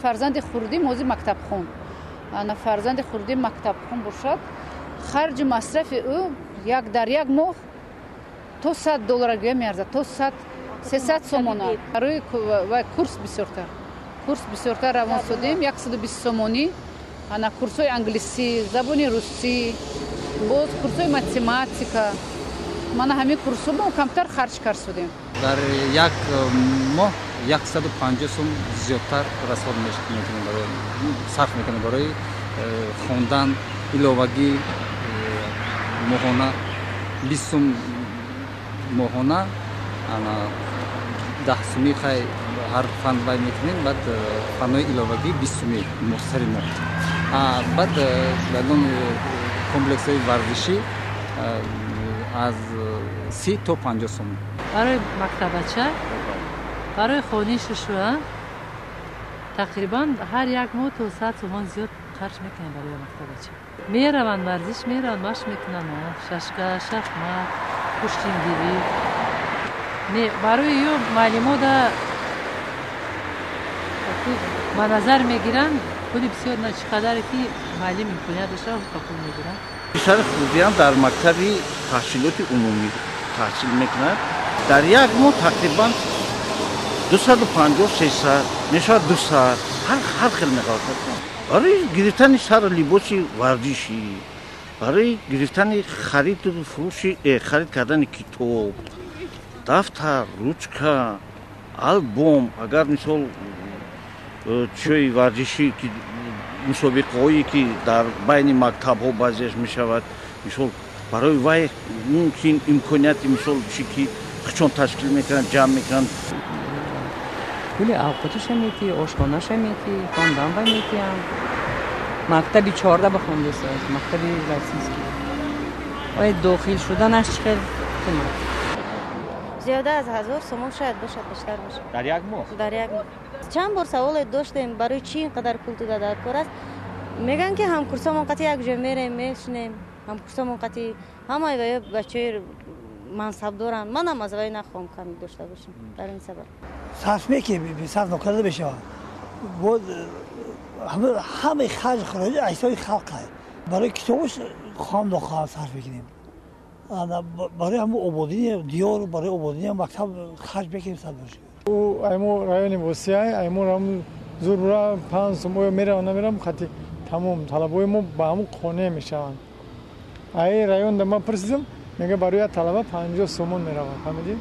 Фарзанди хурдим ҳозир мактабхон, ана фарзанди хурдим мактабхон бошад, харҷу масрафи ӯ як дар як моҳ то 100 доллара гӯя меарзад, то 100, 300 сомона. Барои курс бисёртар, курс бисёртар равон шудем, 120 сомонӣ. Ана курсҳои англисӣ, забони русӣ, боз курсҳои математика, мана ҳамин курсҳо мо камтар харҷ кард шудем. Дар як моҳ 150 сум зиёдтар расход мекунем, барои сарф мекунем барои хондан. Иловагӣ моҳона 20 сум, моҳона ана 10 сумӣ. Хай, ҳар фан вай мекунем, баъд фанҳои иловагӣ 20 сумӣ сари моҳ. Баъд ягон комплексҳои варзишӣ аз 30 то 50 сум. Барои мактабача, барои хонишушу тақрибан ҳар як моҳ то 100 сомон зиёд харҷ мекунем. Барои мактабача мераванд, варзиш мераванд, машқ мекунанд, шашка, шахмат, пуштингирӣ. Не, барои ё муаллимода ба назар мегиранд, пули бисёр на, чӣ қадаре ки муаллим имконият дошта, ба пул мегиранд. Писари хурдиам дар мактаби таҳсилоти умумӣ таҳсил мекунад. Дар як моҳ тақрибан 250, 300 мешавад, 200, ҳар хел меқавад. Барои гирифтани сару либоси варзишӣ, барои гирифтани хариду фурӯши, харид кардани китоб, дафтар, ручка, албом, агар мисол чиҳои варзишӣ ки мусобиқаҳое ки дар байни мактабҳо баъзеаш мешавад, мисол барои вай мумкин имконияти, мисол чӣ ки хучон ташкил мекунанд, ҷамъ мекунанд. Пули авқотиша метӣ, ошхонаша метӣ, хондан вай метиҳам. Мактаби 14 бихондесааст, мактаби российский. Оя дохил шуданаш чӣ хел қимат. Зиёда аз 1000 сомон шояд бошад, бештар бошад. Дар як моҳ? Дар як моҳ. Чанд бор саволе доштем, барои чӣ ин қадар пул дода дар кор аст? Мегӯянд, ки ҳамкурсомон қати як ҷо мерем, мешинем, ҳамкурсомон қати ҳамаи ваё бачаҳои мансаб доранд, манам аз вай нахоҳам кам дошта бошам, дар ин сабаб. Сарф мекунем, сарф нокарда мешавад. Боз ҳамаи харҷ хироҷ ҳисоби халқ. Барои китобаш хоҳам нохоҳам сарф мекунем, барои ҳамн ободини диёр, барои ободини мактаб харҷ мекунем, сарф бошем. Айму райони Восиай, айму зур 5 сум оё меравам, намеравам, хати тамом талабои мо ба ҳамун қонеъ мешаванд. Ай районда ман пурсидам, мега, барои як талаба 50 сомон меравад, фаҳмидӣ?